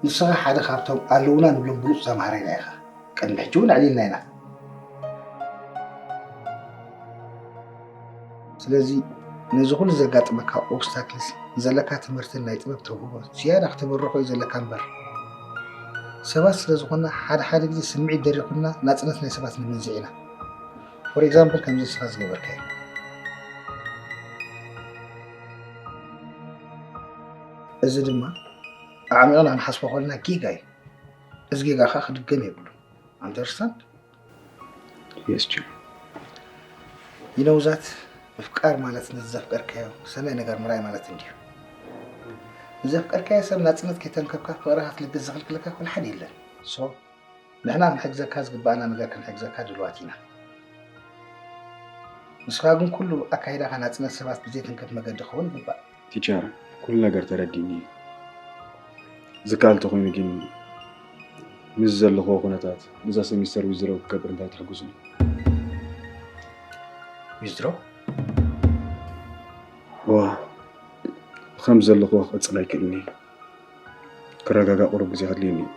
ንስኻ ሓደ ካብቶም ኣለዉና ንብሎም ብሉጽ ተምሃራይና ኢኻ። ቅድሚ ሕጂ እውን ኣዕሊልና ኢና። ስለዚ ነዚ ኩሉ ዘጋጥመካ ኦብስታክልስ ንዘለካ ትምህርትን ናይ ጥበብ ተውህቦ ዝያዳ ክተበርኾ እዩ ዘለካ እምበር፣ ሰባት ስለ ዝኾንና ሓደ ሓደ ግዜ ስምዒት ደሪኹና ናጽነት ናይ ሰባት ንምንዝዕ ኢና። ፎር ኤግዛምፕል ከምዚ ንስኻ ዝገበርካዮ። እዚ ድማ ኣዕሚቕና ክንሓስቦ ከለና ጌጋ እዩ። እዚ ጌጋ ኸኣ ክድገም የብሉን። ኣንደርስታንድ? Yes, Jim. You know that ምፍቃር ማለት ነቲ ዘፍቀርካዮ ሰናይ ነገር ምርኣይ ማለት እንድዩ። ንዘፍቀርካዮ ሰብ ናጽነት ከይተንከፍካ ፍቕርኻ ክትልግስ ዝኽልክለካ ኩሉ ሓደ የለን። ሶ ንሕና ክንሕግዘካ ዝግባኣና ነገር ክንሕግዘካ ድልዋት ኢና። ንስኻ ግን ኩሉ ኣካይዳኻ ናጽነት ሰባት ብዘይትንክፍ መገዲ ክኸውን ይግባእ። ቲቸር፣ ኩሉ ነገር ተረዲእኒ እዩ። ዝከኣል ተኾይኑ ግን ምስ ዘለኽዎ ኩነታት ነዛ ሰሚስተር ዊዝድሮው ክገብር እንታይ ትሕግዙኒ? ዊዝድሮው? እዋ፣ ብኸም ዘለኽዎ ክቕጽል ኣይክእልን እየ። ክረጋጋእ ቁሩብ ግዜ ከድልየኒ እዩ።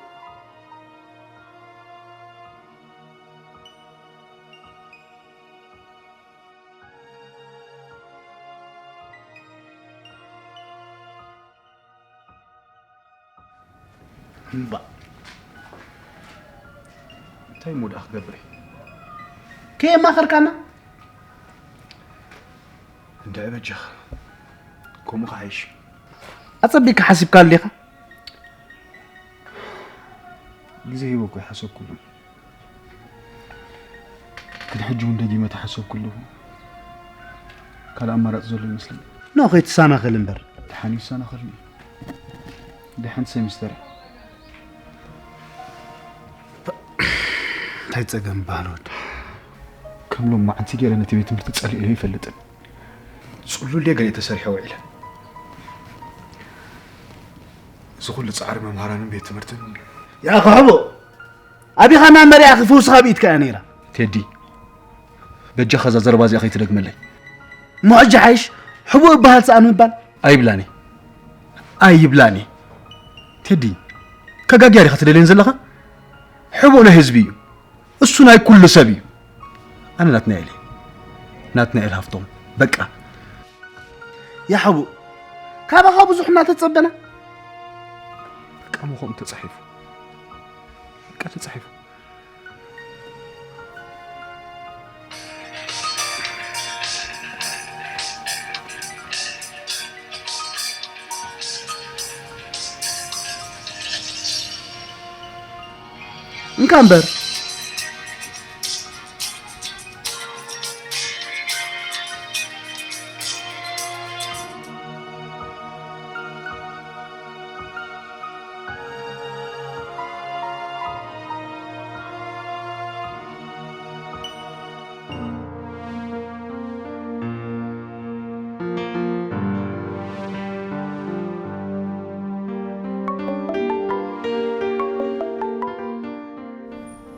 እምባእ እንታይ እሞ ደኣ ክገብር እየ? ከየማኸርካና? እንድዒ በጃኻ ከምኡ ክሓይሽ። ኣጸቢቕካ ሓሲብካሉ ዲኻ? ግዜ ሂበ እኮ ይሓሰብኩሉ። ግን ሕጂ እውን ደጊመ ተሓሰብኩሉ ካልእ ኣማራጺ ዘሎ ይመስለኒ። ኖ ከይትሰናኸል እምበር። ደሓን ይሰናኸልኒ። ደሓን ሰሚስተር እያ። እንታይ ጸገም ይበሃል ወዲ? ከም ሎም መዓንቲ ገይረ ነቲ ቤት ትምህርቲ ጸሊኤዮ ይፈልጥን። ጽሉል ድየ ገለ ተሰሪሐ ውዒለ። እዚ ኩሉ ጻዕሪ መምሃራንን ቤት ትምህርትን። ያኸሕቦ ኣቢኻ ናብ መሪያ ክፍውስኻ ብኢድካ እያ ነይራ። ቴዲ በጃኻ እዛ ዘረባ እዚኣ ከይትደግመለይ። እሞ ሕጂ ሓይሽ ሕቡእ እበሃል ሰኣን ምባል? ኣይብላኒ ኣይብላኒ። ቴዲ ከጋግያ ዲኻ ትደልየን ዘለኻ? ሕቡእ ናይ ህዝቢ እዩ። እሱ ናይ ኩሉ ሰብ እዩ። ኣነ ናትናኤል እየ። ናትናኤል ሃፍቶም። በቃ። ያ ሕቡእ ካባኻ ብዙሕ እናተጸበና። በቃ እሞ ከምኡ ተጻሒፉ። በቃ ተጻሒፉ። እንካ እምበር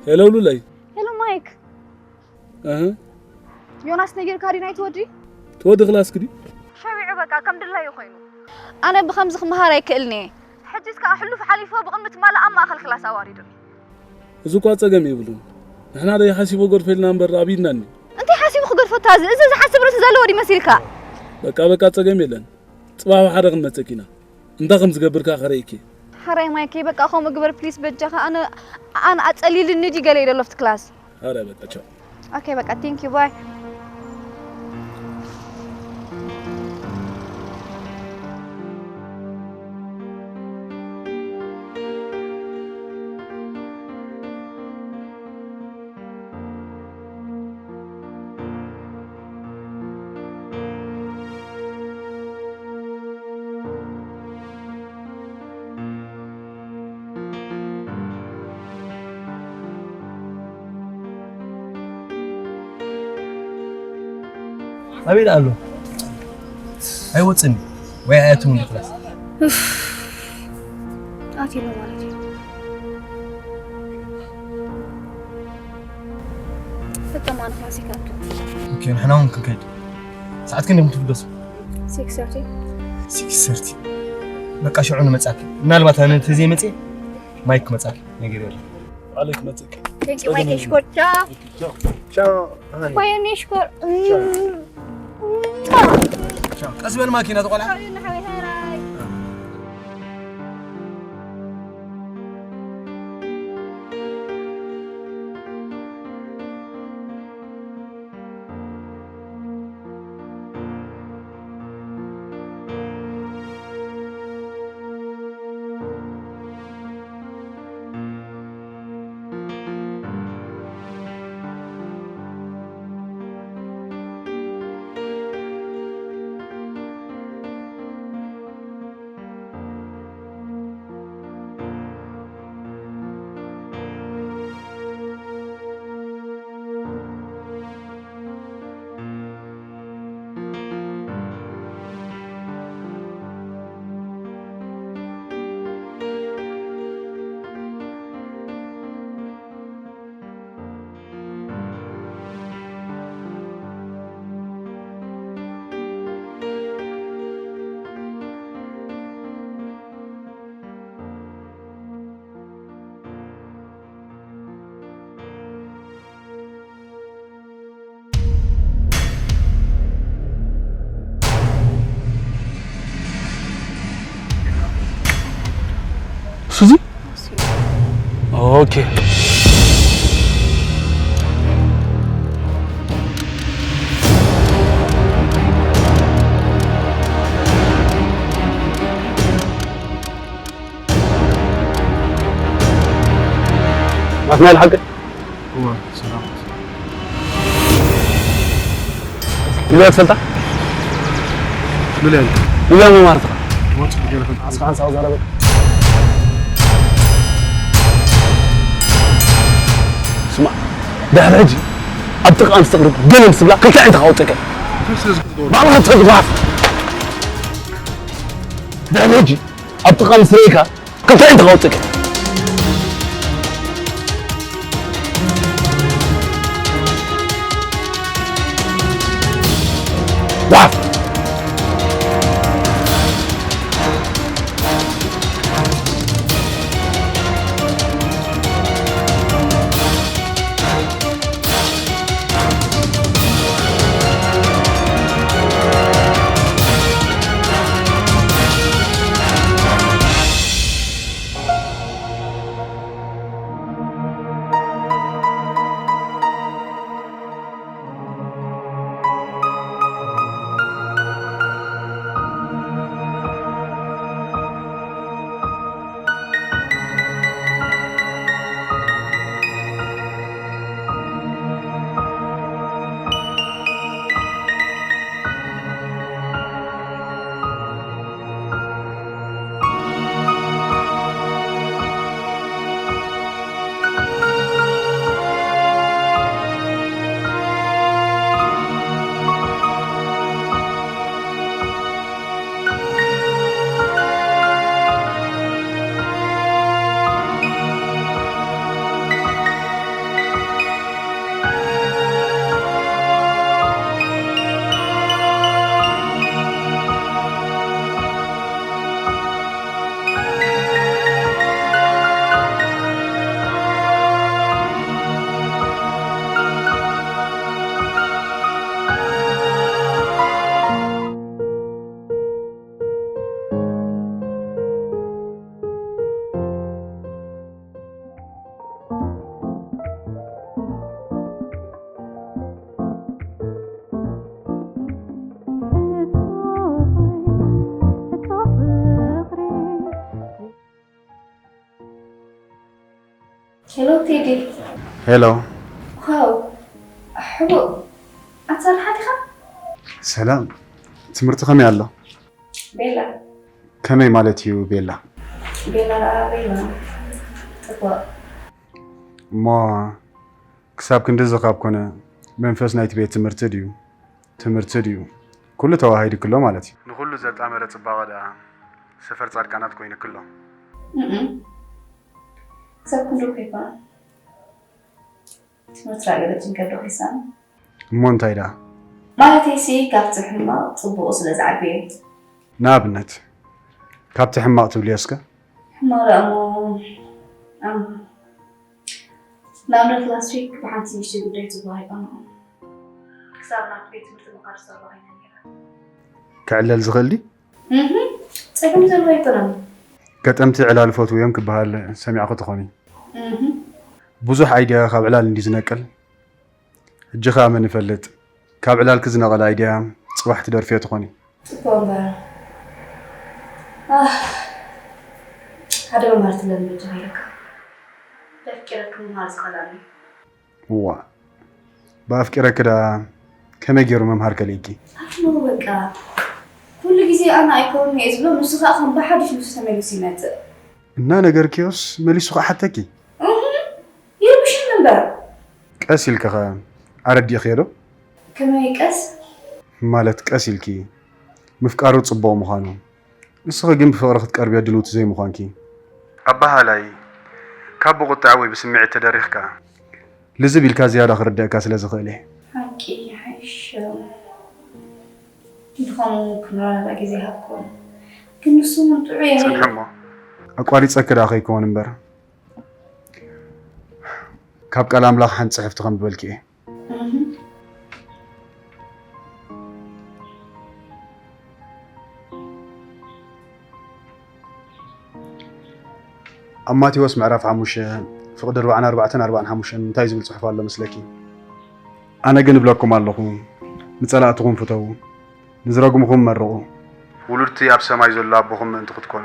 ሄሎ ሉለይ። ሄሎ ማይክ። እህ ዮናስ ነጊርካ ድዩ ናይ ትወዲ? ትወዲ ክላስክ ድዩ? ሸዊዑ በቃ ከም ድላዩ ኮይኑ። ኣነ ብኸምዚ ክመሃር ኣይክእልን እየ። ሕጂስ ከኣ ሕሉፍ ሓሊፍዎ ብቕድሚ ትማሊ ኣብ ማእኸል ክላስ ኣዋሪዱኒ። እዚ እኳ ጸገም የብሉን። ንሕና ደይ ሓሲቡ ገድፎ ኢልና እምበር ኣብ ኢድና እኒ። እንታይ ሓሲቡ ክገድፎ እታ እዚ እዚ ዝሓስብ ርእሲ ዘለዎ ድዩ መሲልካ? በቃ በቃ ጸገም የለን። ጽባሕ ብሓደ ክንመጸኪ ኢና። እንታይ ከም ዝገብር ከኣ ከርእየኪ። ሕራይ ማይከይ በቃ ከምኡ ግበር ፕሊስ በጃኻ ኣነ ኣነ ኣጸሊልኒ ድዩ ገለ ኢለ ኣሎ ኣብቲ ክላስ። ሕራይ በቃ ቻው። ኦኬ በቃ ቴንክ ዩ ባይ። ኣበይ ደኣ ኣሎ? ኣይወፅን ወይ ኣያትም እንዲ ክላስ? ኣትዩ ኣሎ ማለት እዩ። ፈጠማ ንፋስ ይካቱ። ኦኬ፣ ንሕና እውን ክንከይድ። ሰዓት ክንደይ ትፍደሱ? ሲክስ ሰርቲ። ሲክስ ሰርቲ። በቃ ሽዑ ንመጻኪ። ምናልባት ኣነ ተዘይመጽየ ማይክ መጻኪ ነገር የለ። عليك ما تك Thank you, Mike. Shukor. Ciao. شو هاني Koyun shukor. ቻው። ቀስ በል ማኪና ተቆላ። ሱዚ ኦኬ። ናትናኤል ሓቂ هو سلام ኢልዋ ትፈልጣ? مليان ኢልዋ መማርትኻ وانت بجرفن عسكر عن سعوز عربي ስማ፣ ድሕሪ ሕጂ ኣብ ጥቓ ምስ ትቕርብ ገለ ምስ ትብላ ክልተ ዓይንትኻ ኣውፅእካ ባዕልኻ ትፈልጥ ጓሓፍ። ድሕሪ ሕጂ ኣብ ጥቓ ምስ ርእካ ክልተ ዓይንትኻ ኣውፅእካ ጓሓፍ። ሄሎ ቴዲ። ሄሎ። ዋው፣ ሕቡእ ኣንሳር ሓቲኻ? ሰላም። ትምህርቲ ከመይ ኣሎ? ቤላ። ከመይ ማለት እዩ ቤላ? ቤላ ርኣ ቤላ። ጽቡቕ። እሞ ክሳብ ክንድዚ ካብ ኮነ መንፈስ ናይቲ ቤት ትምህርቲ ድዩ? ትምህርቲ ድዩ? ኩሉ ተዋሃሂዱ ክሎ ማለት እዩ። ንኹሉ ዘጣመረ ጽባቐ ደኣ ሰፈር ጻድቃናት ኮይኑ ክሎ። እም። ክሳብ ክንድኡ ከይኮነ። ትምህርቲ ራእዮ ረጅም ከዶ ሒሳም። እሞ እንታይ ደኣ? ማለተይሲ ካብቲ ሕማቕ ጽቡቑ ስለ ዝዓብዮ እዩ። ንኣብነት ካብቲ ሕማቕ ትብልዮ እስከ? ሕማቕ ደኣ እሞ ንኣብነት last week ብሓንቲ ንእሽተይ ጉዳይ ጽቡቕ ኣይቀንኦም። ክሳብ ናብ ቤት ትምህርቲ ምኻድ ዝጸልኦ ኮይና ነይራ። ክዕለል ዝኽእል ድዩ? እህ፣ ጸገም ዘለዎ ኣይኮነን። ገጠምቲ ዕላል ፈትዉ እዮም ክበሃል ሰሚዕኺ ትኾኒ። እህ። ብዙሕ ኣይድያ ካብ ዕላል እንዲ ዝነቅል። ሕጂ ኸኣ መን ይፈልጥ፣ ካብ ዕላልኪ ዝነቐለ ኣይድያ ጽባሕ ትደርፍዮ ትኾኒ። ጽቡቕ እምበር። ኣህ፣ ሓደ መማር ትለምድ ኢልካ። በፍቂረኪ ምምሃር ዝኸላኒ። እዋ፣ ብኣፍቂረኪ ደኣ ከመይ ገይሩ ምምሃር ከሊእኪ? ኣትሞ በቃ። ኩሉ ግዜ ኣነ ኣይከውንን እየ ዝብሎ፣ ንሱ ኸኣ ከም ብሓድሽ ንሱ ተመሊሱ ይመጽእ። እናነገርክዮስ መሊሱ ኸኣ ሓተኪ? እህ፣ ይርብሽኒ እምበር። ቀስ ኢልኪ ኸ ኣረዲእኽዮ ዶ? ከመይ ቀስ? ማለት ቀስ ኢልኪ ምፍቃሩ ጽቡቕ ምዃኑ፣ ንስኺ ግን ብፍቕሪ ክትቀርብዮ ድልውቲ ዘይምዃንኪ። ኣበሃላይ፣ ካብ ብቑጥዐ ወይ ብስምዒት ተደሪኽካ፣ ልዝብ ኢልካ ዝያዳ ክርደአካ ስለ ዝኽእል እየ። ሓቂ ይሓይሽ። ብኸምኡ ክንራረቕ ግዜ ሃብኩም። ግን ንሱ እውን ጥዑይ ኣይኮነን። ጽንሒ እሞ፣ ኣቋሪጸኪ ደኣ ከይከውን እምበር፣ ካብ ቃል ኣምላኽ ሓንቲ ጽሕፍቲ ከንብበልኪ እየ። እህ። ኣብ ማቴዎስ ምዕራፍ ሓሙሽተ ፍቕዲ ኣርባዓን ኣርባዕተን ኣርባዓን ሓሙሽተን እንታይ ዝብል ጽሑፍ ኣሎ መስለኪ? ኣነ ግን እብለኩም ኣለኹ፣ ንጸላእትኹም ፍተዉ፣ ንዝረግምኹም መርቑ። ውሉድቲ ኣብ ሰማይ ዘሎ ኣቦኹም ምእንቲ ክትኮኑ፣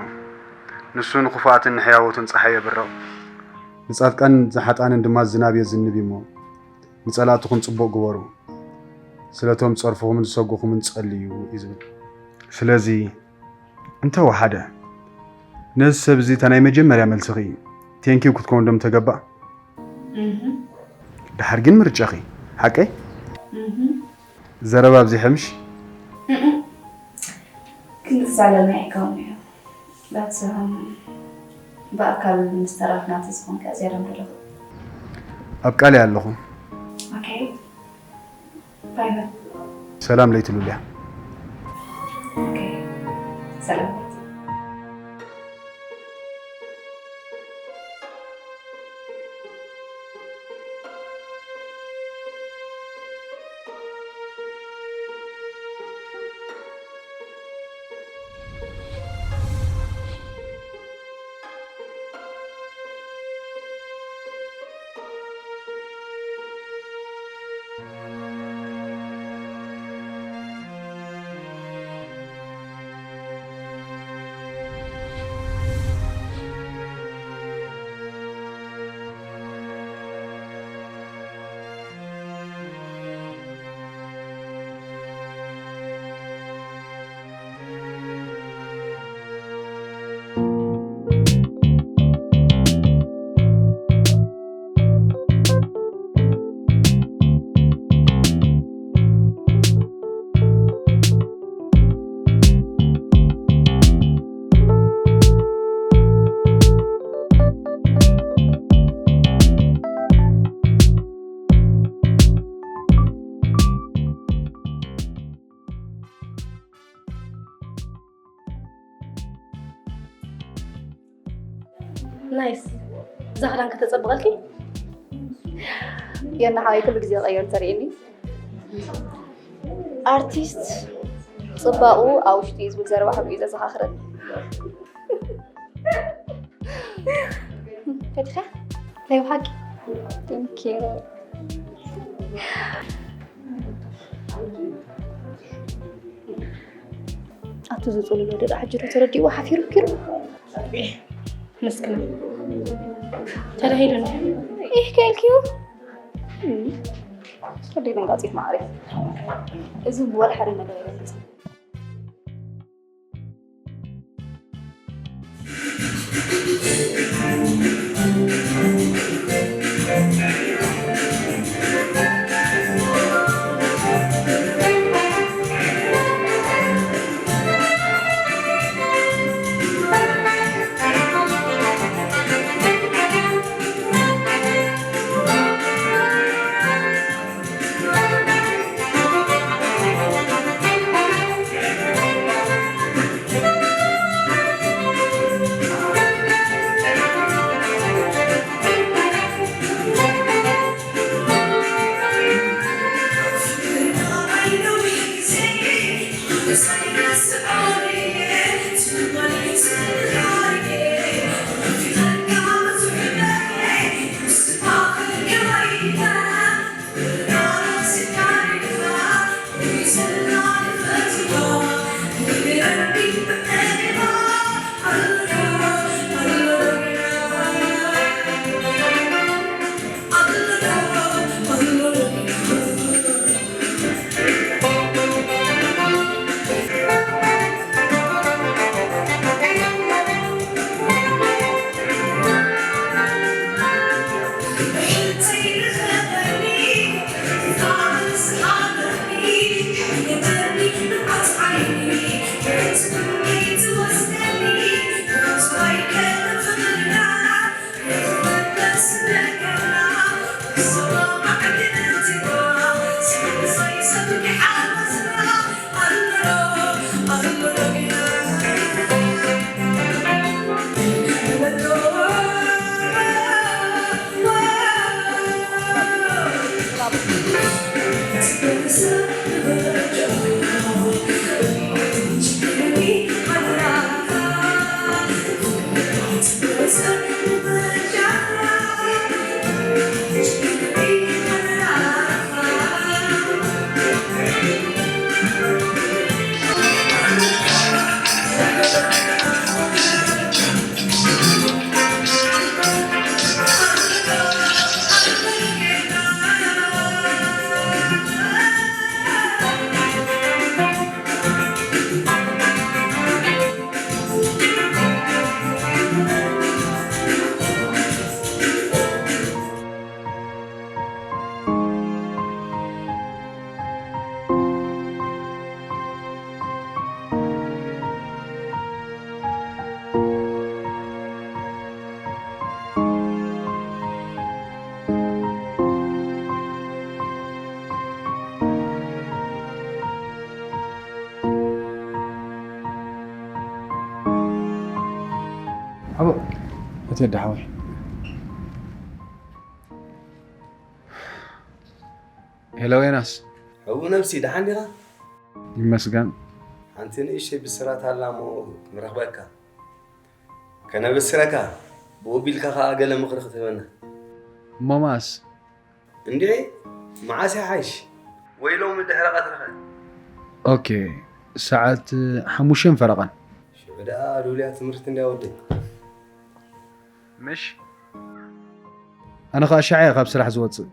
ንሱ ንኽፉኣትን ንሕያዎትን ጸሓይ የብርቕ፣ ንጻድቃን ንሓጥኣንን ድማ ዝናብ የዝንብ እዩ እሞ፣ ንጸላእትኹም ጽቡቕ ግበሩ፣ ስለቶም ዝጸርፍኹምን ዝሰጉኹምን ጸልዩ እዩ ዝብል። ስለዚ እንተ ወሓደ፣ ነዚ ሰብ እዚ እታ ናይ መጀመርያ መልስኺ ቴንኪው ክትከውን ዶ ምተገባእ? እህ። ደሓር ግን ምርጫኺ፣ ሓቀይ? እህ። ዘረባ ኣብዚሐ ምሽ? እም። ክንዛለል ኣይከውን እዩ። ዳት ብኣካል ምስ ተራኽና ተዝኾንካ ዝያዳ ምሕደኹ። ኣብ ቃል እየ ኣለኹ። ኦኬ። ባይ ባይ። ሰላም ለይቲ ሉልያ። ኦኬ። ሰላም ለይቲ። ናይስ። እዛ ክዳን ከተጸብቐልኪ? የና ሓወይ ኩሉ ግዜ ቀይር ተርእየኒ። ኣርቲስት ጽባቑ ኣብ ውሽጢ እዩ ዝብል ዘረባ ሕቡእ እዩ ዘዘኻኽረኒ። ፈቲኻ? ናይ ብሓቂ? Thank you። ኣቱ ዝጽሉ ወደዳ ሕጂ ዶ ተረዲእዎ ሓፊሩ ኪሩ? ምስክና። ተዳሂሉ እንዲ? ይህ ከልኪው? እም። ከዲ ደንጋጺት ማዕሪ። እዚ ወላ ሓደ ነገር የለን። ኣቦ፣ እቲ ወዲ ሓወይ። ሄሎ ዮናስ። ሕቡእ ነብሲ፣ ደሓን ዲኻ? ይመስገን። ሓንቲ ንእሽተይ ብስራት ኣላ እሞ ክንረኽበካ። ከነብስረካ፣ ብኡ ቢልካ ከኣ ገለ ምኽሪ ክትህበና። እሞ መኣስ? እንድዒ፣ መዓስ ይሓይሽ? ወይ ሎሚ ድሕሪ ቀትሪ ኸ? ኦኬ፣ ሰዓት ሓሙሽተን ፈረቓን። ሽዑ ደኣ ሉልያ ትምህርቲ እንድያ ወደይ። ምሽ? ኣነ ኸኣ ሻዕ እየ ካብ ስራሕ ዝወጽእ።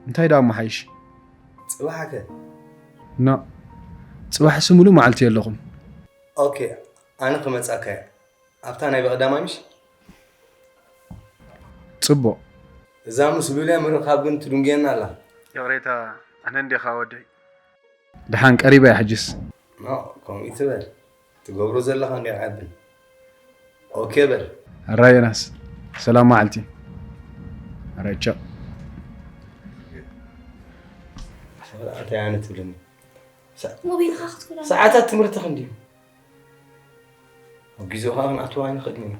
እንታይ ደኣ ምሓይሽ? ጽባሕ ከ? ኖ፣ ጽባሕሲ ምሉእ መዓልቲ የለኹን። ኦኬ፣ ኣነ ክመጻካ እየ። ኣብታ ናይ ብቐዳማይ ምሽ? ጽቡቕ። እዛ ምስ ሉልያ ምርኻብ ግን ትድንጉየና ኣላ። ይቕሬታ፣ ኣነ እንዲኻ ወደይ። ደሓን ቀሪበ እያ ሕጅስ። ኖ፣ ከምኡ ይትበል። ትገብሮ ዘለኻ እንዲያ ዓብን። ኦኬ በል። ኣራይ ዮናስ፣ ሰላም መዓልቲ። ኣራይ ቻው። ኣታ ኣነ ትብለኒ። ሰ-፣ ሞቢልካ ክትኩላ። ሰዓታት ትምህርቲ ክንድዩ? ኣብ ግዜኡ ኸዓ ክንኣትዎ ኣይንኽእልን ኢና።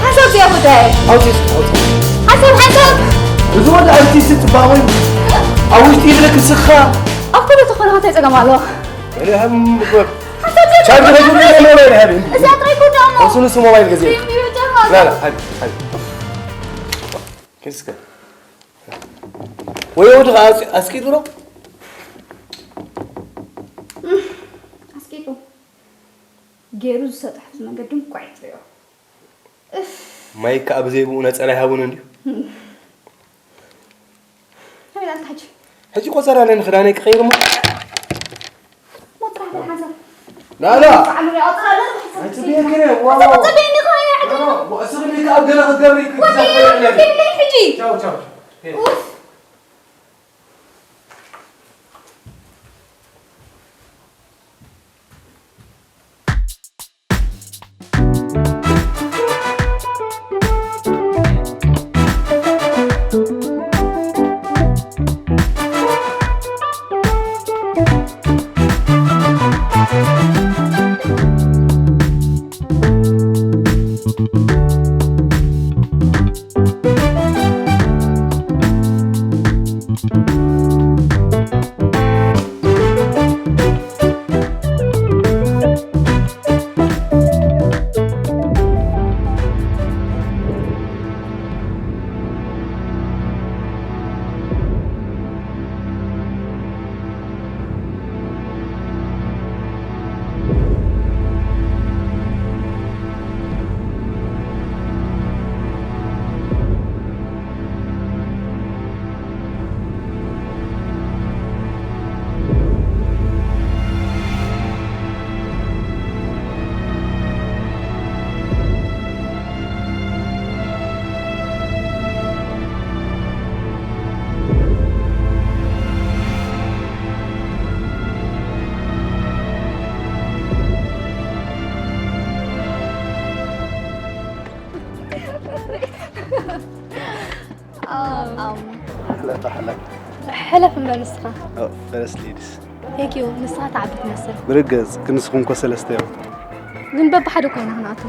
ሓሳብ እዚኣ ጉዳይ። ኣውፂ፣ ኣውፂ። ሓሳብ፣ ሓሳብ። እዚ ወዲ ኣርቲስት ፅባቐ እዩ። ኣብ ውሽጢ ይብለክ ስኻ። ኣብ ኩሉ ተኾነ እንታይ ፀገም ኣለዎ? እኔ ሃብ ምበር። ሓሳብ እዚኣ ቻርጅ ጉዳይ። ኸይዱ ሞባይል ሃብ። እዚኣ ጥራይ ጉዳይ እሞ። እሱ ንሱ ሞባይል ገዜ። ሪም ይውጫ ላ፣ ላ፣ ሃብ፣ ሃብ። ክንስከ። ወይ ወዲ ኸዓ ኣስ-፣ ኣስቂጡ ዶ? ኣስቂጡ። ገይሩ ዝሰጥሐሉ መንገዲ እንኳ ይትሪኦ። እፍ። ማይ ከኣ ብዘይ ብኡ ነጸላ ይሃቡን እንድዩ። እንታይ ኢላ ኣንታ ሕጂ? ሕጂ ቆጸራ ኣለኒ ክዳነይ ክቐይር እሞ። ሞት ጥራሕ ዘይሓንሳብ። ላላ። በዓል ሪኣ ቆጸራ ኣለኒ ብሓንሳብ። ኣንቺ ቤት ግን፣ ዋው። እዛ ቆጸራ ቤት ዲኻ? ላላ፣ እስኺ ሜክኣፕ ገለ ክትገብሪ ወዲ ክትዛፈሪ ኣለኒ። ከይድለይ ሕጂ። ቻው፣ ቻው። ኡፍ። ተሓለፍ። ሕለፍ እምበር ንስኻ። ኦ፣ ፈረስ ሊድስ። ቴንክ ዩ፣ ንስኻ ተዓቢ ትመስል። ብርግጽ፣ ክንስኹም እኮ ሰለስተ እዮም። ግን በብሓደ ኮይና ክንኣቱ።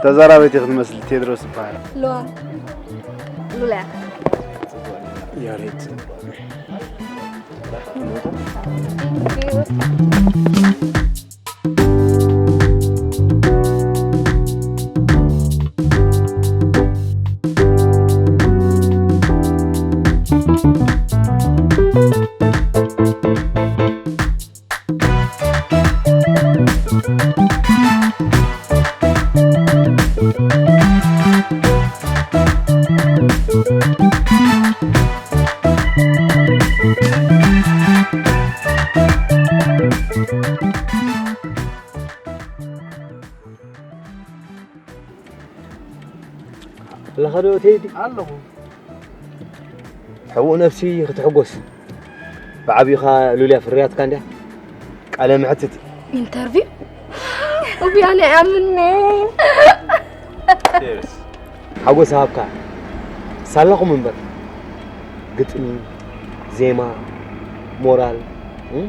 ተዛራበይቲ ክትመስል፣ ቴድሮስ ይበሃል። ሉዋም። ሉላ። ያሬድ። ኣለኻ ዶ ቴዲ? ኣለኹ። ሕቡእ ነፍሲ ክትሕጎስ። ብዓቢኻ ሉልያ ፍርያትካ እንድያ። ቃለ መሕትት። ኢንተርቪው? እብያ ናይ ኣምኒ። ሓጎስ ሃብካ። ሳላኹም እምበር። ግጥሚ፣ ዜማ፣ ሞራል፣ እም?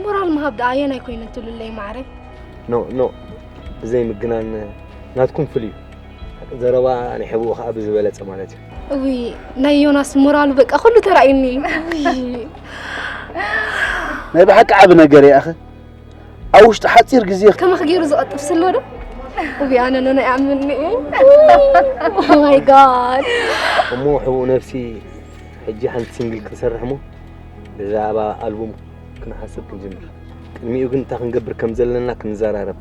ሞራል ምሃብ ደኣ ኣየናይ ኮይኑ ትብልለይ ማዕረ? ኖ፣ ኖ። ብዘይ ምግናን ናትኩም ፍልዩ። ዘረባ ናይ ሕቡእ ኸኣ ብዝበለጸ ማለት እዩ። እውይ፣ ናይ ዮናስ ሞራሉ በቃ ኩሉ ተራእዩኒ። እውይ። ናይ ብሓቂ ዓቢ ነገር እዩ ኣኸ። ኣብ ውሽጢ ሓጺር ግዜ ከማኽ ገይሩ ዝቐጥፍ ስሎ ዶ? እውይ፣ ኣነ ኖ ናይ ኣምኒ። Oh my God። እሞ ሕቡእ ነፍሲ ሕጂ ሓንቲ ሲንግል ክንሰርሕ እሞ ብዛዕባ ኣልቡም ክንሓስብ ክንጅምር። ቅድሚኡ ግን እንታይ ክንገብር ከም ዘለና ክንዘራረብ።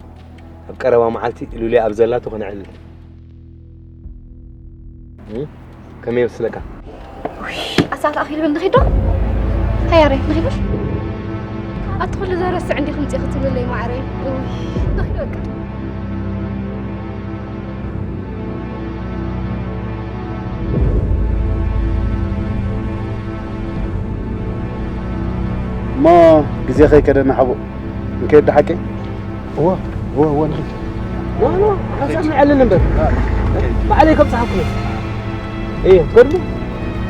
ኣብ ቀረባ መዓልቲ ሉልያ ኣብ ዘላቶ ክነዕልል። እም? ከመይ ይመስለካ? ውይ፣ ኣሳት ኣኺሉ ንኺዶ? ሃያረ፣ ንኺዶ? ኣቲ ኩሉ ዘረስዕ እንዲኹም ፂኺ ትብልለይ ማዕረይ። ውይ፣ ንኺዶ በቃ። እሞ ግዜ ከይከደና ሓቦ፣ እንከይድ ሓቀይ? እወ፣ እወ፣ እወ፣ ንኺድ። ኖ፣ ኖ፣ ሓንሳብ ንዕልል እምበር። ባዕለይ ከብጽሓኩም እየ። እየ፣ ትኸድሉ?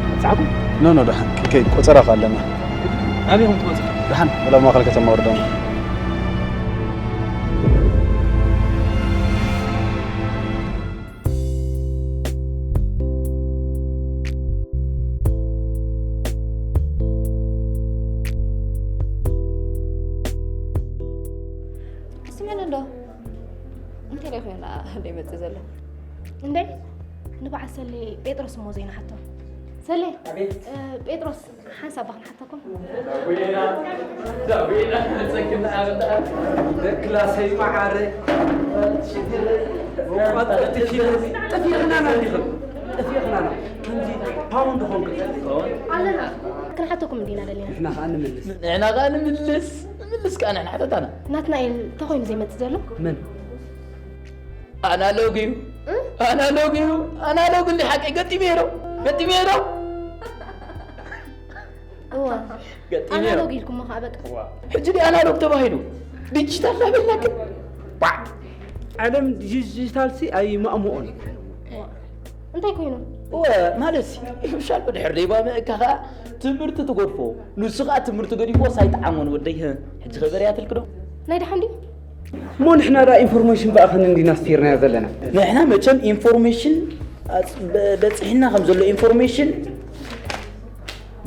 ከብጽሓኩም? ኖ፣ ኖ፣ ደሓን፣ ክንከይድ፣ ቆጸራ እኮ ኣለና። ኣበይ ኢኹም ትወጹ? ደሓን፣ ወላ ኣብ ማእከል ከተማ ወርዳና። ስምዕኒ እንዶ፣ እንታይ ደኣ ኮይና ዘይመጽእ ዘሎ? እንዴ፣ ንበዓል ሰሌ ጴጥሮስ እሞ ዘይንሓቶ። ሰሌ፣ ኣቤት። እ፣ ጴጥሮስ፣ ሓንሳብ እባ ክንሓተኩም። ዛጉዌና፣ ዛጉዌና፣ መጸግና ኣበጣ። ክላሰይ መዓረ። ሽግር። ጥፊእኽናና እንዲኹም። ጥፊእኽናና። ከምዚ ፓውንድ ኾንኩ። ኣለና። ክንሓተኩም እንዲና ደሊና። ንሕና ኸኣ ንምልስ። ንሕና ኸኣ ንምልስ። ንምልስ ከኣ ንሕና ሓተታና። ናትናኤል ተኾይኑ ዘይመጽእ ዘሎ? መን? ኣናሎግ እዩ። እ? ኣናሎግ እዩ። ኣናሎግ እንዲ ሓቀይ ገጢመ ዶ? ገጢመ ዶ? እዋ። ገጢመ ዶ? ኣናሎግ ኢልኩሞ ኸዓ በቃ። እዋ። ሕጂ ዲ ኣናሎግ ተባሂሉ ዲጂታል ዳበልና ግን። ዋ። ዓለም ዲጂታል ሲ ኣይማእምኦን። እዋ። እንታይ ኮይኑ? እወ፣ ማለት ሲ፣ ሻል ብድሕር ደይባ መእካ ኸዓ ትምህርቲ ትገድፎ። ንሱ ኸዓ ትምህርቲ ገዲፍዎ ሳይጠዓሞን ወደይ፣ ህ፣ ሕጂ ኸ በርያትልክ ዶ? ናይ ደሓን ድዩ? እሞ ንሕና ደኣ ኢንፎርሜሽን ብኣኽን እንዲና ኣስፊርናዮ ዘለና። ንሕና መቸም ኢንፎርሜሽን ኣጽ-፣ በ-፣ በጺሕና ከም ዘሎ ኢንፎርሜሽን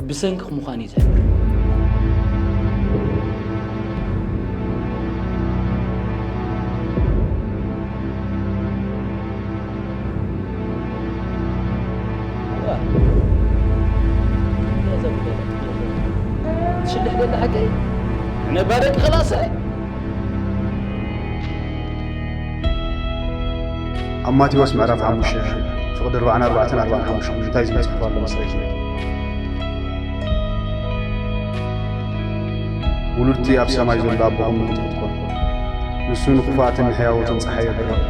ብሰንክኽ ምዃኑ እዩ ዝሕብር። እዋ። ሽልሕ ደላ ሓቀይ። ነባ ደቂ ኸላሰ። ኣብ ማቴዎስ ምዕራፍ ሓሙሽተ ፍቕዲ ኣርባዕን ኣርባዕተን ኣርባዕን ሓሙሽተን እንታይ ዝብል ጽሑፍ ኣሎ መስለኪ? ውሉድቲ ኣብ ሰማይ ዘሎ ኣቦኹም ምልክት ክትኮኑ፣ ንሱ ንኽፉኣትን ንሕያዎትን ጸሓይ የብርህ፣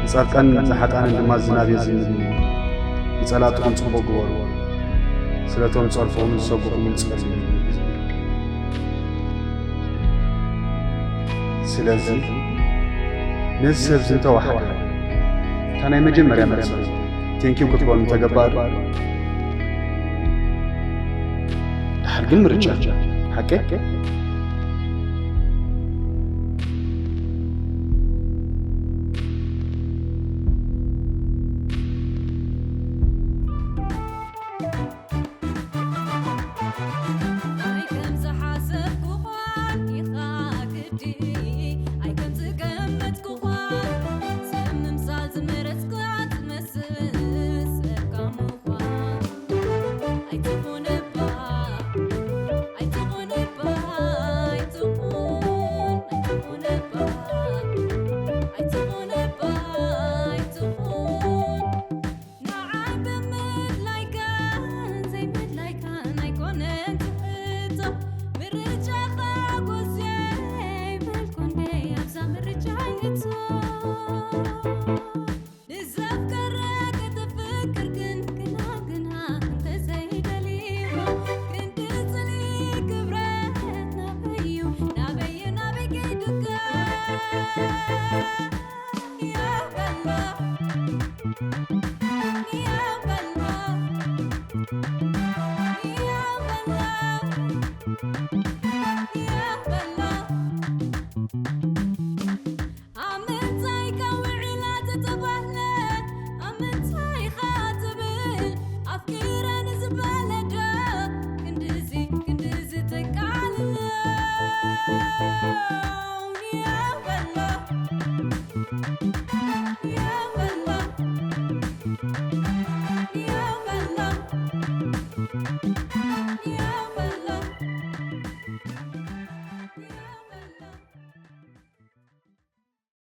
ንጻድቃን ንሓጥኣንን ድማ ዝናብ የዝንብ እዩ። ንጸላእትኹም ጽቡቕ ግበሩ፣ ስለቶም ዝጸርፍኹምን ዝሰጉኹምን ጸልዩ። ስለዚ ነዚ ሰብ እዚ እንተወሓደ፣ እታ ናይ መጀመርያ መልሲ ቴንኪው ክትኮኑ ተገባር። ድሓር ግን ምርጫ ሓቂ። ኣይከም ዝሓሰብኩኳን ኢኻ ግዲ ኣይከም ዝገመትኩኳን ሰብ ምምሳል ዝመረጽካ ትመስል ሰብካ ምዃን ኣይትኹንባ ኣይትኹንባ ኣይትኹን ኣይትኹንባ ኣይትኹንባ ኣይትኹን ንዓይ ብምድላይካን ዘይምድላይካን ኣይኮነን ትሕቶ ምርጫኻ ጎስየ ይበልኩ እንደ ኣብዛ ምርጫ ይእቶ ንዘፍቀረ ከተፍቅር ግን ግና ግና እንተዘይደልይዎ ክንዲ ጽልኢ ክብረት ናበዩ ናበዩ ናበይ ከይዱካ